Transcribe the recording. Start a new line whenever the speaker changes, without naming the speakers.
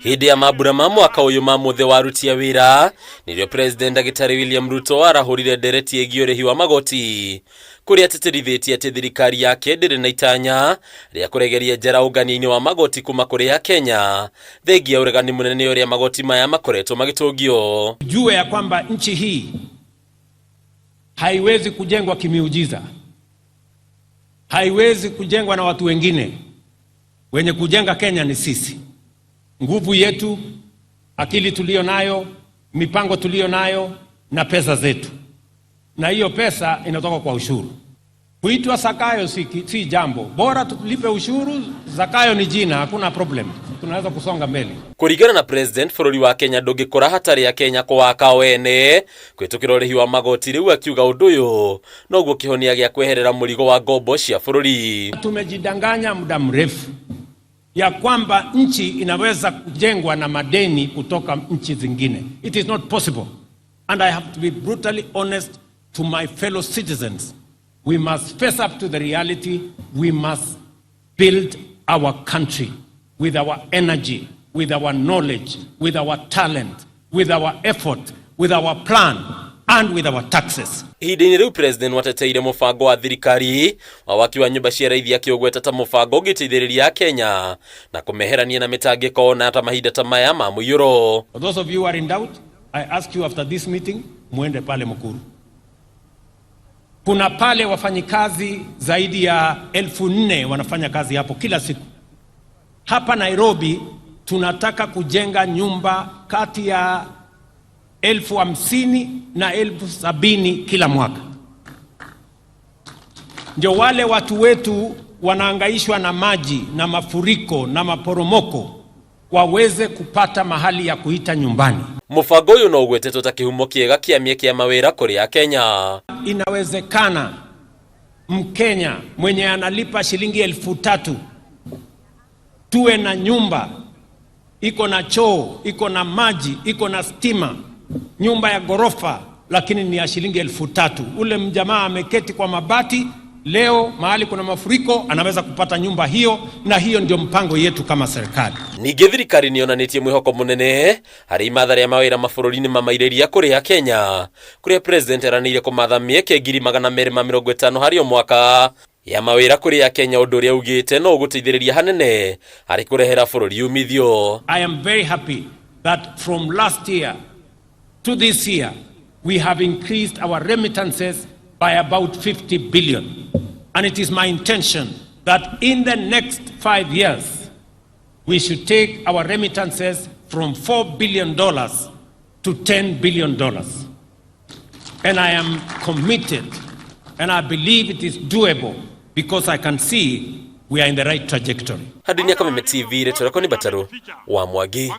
Hĩndĩ ya mambura ma mwaka ũyũ ma mũthĩ wa aruti a wĩra, nĩrĩo President Ndagĩtarĩ William Ruto arahũrire ndereti ĩgiĩ ũrĩhi wa magoti, kũrĩa atĩtĩrithĩtie atĩ thirikari yake ndĩrĩ na itanya rĩa kũregeria njara ũngania-inĩ wa magoti kuma kũrĩ Akenya, thengia ũregani mũnene ũrĩa magoti maya makoretwo magĩtũngio.
Jue ya kwamba nchi hii haiwezi kujengwa kimiujiza, haiwezi kujengwa na watu wengine. Wenye kujenga Kenya ni sisi. Nguvu yetu, akili tuliyo nayo, mipango tuliyo nayo na pesa zetu, na hiyo pesa inatoka kwa ushuru. Kuitwa Zakayo si jambo bora, tulipe ushuru. Zakayo ni jina, hakuna problem, tunaweza kusonga mbele.
Kũringana na President, bũrũri wa Kenya ndũngĩkũra hatarĩ Akenya kũwaka o ene kwĩtũkĩra ũrĩhi wa magoti. Rĩu akiuga ũndũ ũyũ noguo kĩhonia gĩa kweherera mũrigo wa ngombo cia bũrũri.
Tumejidanganya muda mrefu ya kwamba nchi inaweza kujengwa na madeni kutoka nchi zingine. It is not possible. And I have to be brutally honest to my fellow citizens. We must face up to the reality. We must build our country with our energy, with our knowledge, with our talent, with our effort, with our plan, and with our taxes.
Ihinda-inĩ rĩu, President wateteire mũbango wa thirikari wa waki wa nyũmba cia raithi, akĩũgweta ta mũbango ũngĩteithĩrĩria Akenya na kũmeherania na mĩtangĩko na ta mahinda ta maya ma mũiyũro.
For those of you who are in doubt, I ask you after this meeting, muende pale Mukuru. Kuna pale wafanyikazi zaidi ya 4,000 wanafanya kazi hapo kila siku. Hapa Nairobi tunataka kujenga nyumba kati ya 50,000 na 70,000 kila mwaka. Ndio wale watu wetu wanaangaishwa na maji na mafuriko na maporomoko waweze kupata mahali ya kuita nyumbani.
Mũbango ũyũ no ũgwetetwo ta kĩhumo kĩega kĩa mĩeke ya mawĩra kũrĩ Akenya.
Inawezekana Mkenya mwenye analipa shilingi 3,000 tuwe na nyumba iko na choo, iko na maji, iko na stima, nyumba ya ghorofa, lakini ni ya shilingi 3,000. Ule mjamaa ameketi kwa mabati leo, mahali kuna mafuriko, anaweza kupata nyumba hiyo, na hiyo ndio mpango yetu kama serikali.
Ningĩ thirikari nĩ yonanĩtie mwĩhoko mũnene harĩ imatha rĩa mawĩra mabũrũri-inĩ ma mairĩria kũrĩ Akenya, kũrĩa President eranĩire kũmatha mĩeke 250,000 harĩ o mwaka ya mawĩra kũrĩ Akenya, ũndũ ũrĩa augĩte no ũgũteithĩrĩria hanene harĩ kũrehera bũrũri umithio.
I am very happy that from last year to this year, we have increased our remittances by about 50 billion. And it is my intention that in the next 5 years, we should take our remittances from $4 billion to $10 billion. And I am committed, and I believe it is doable because I can see we are in the right trajectory.
Hadinia Kameme TV, rĩtwa rĩakwa nĩ Batarũ wa Mwangi.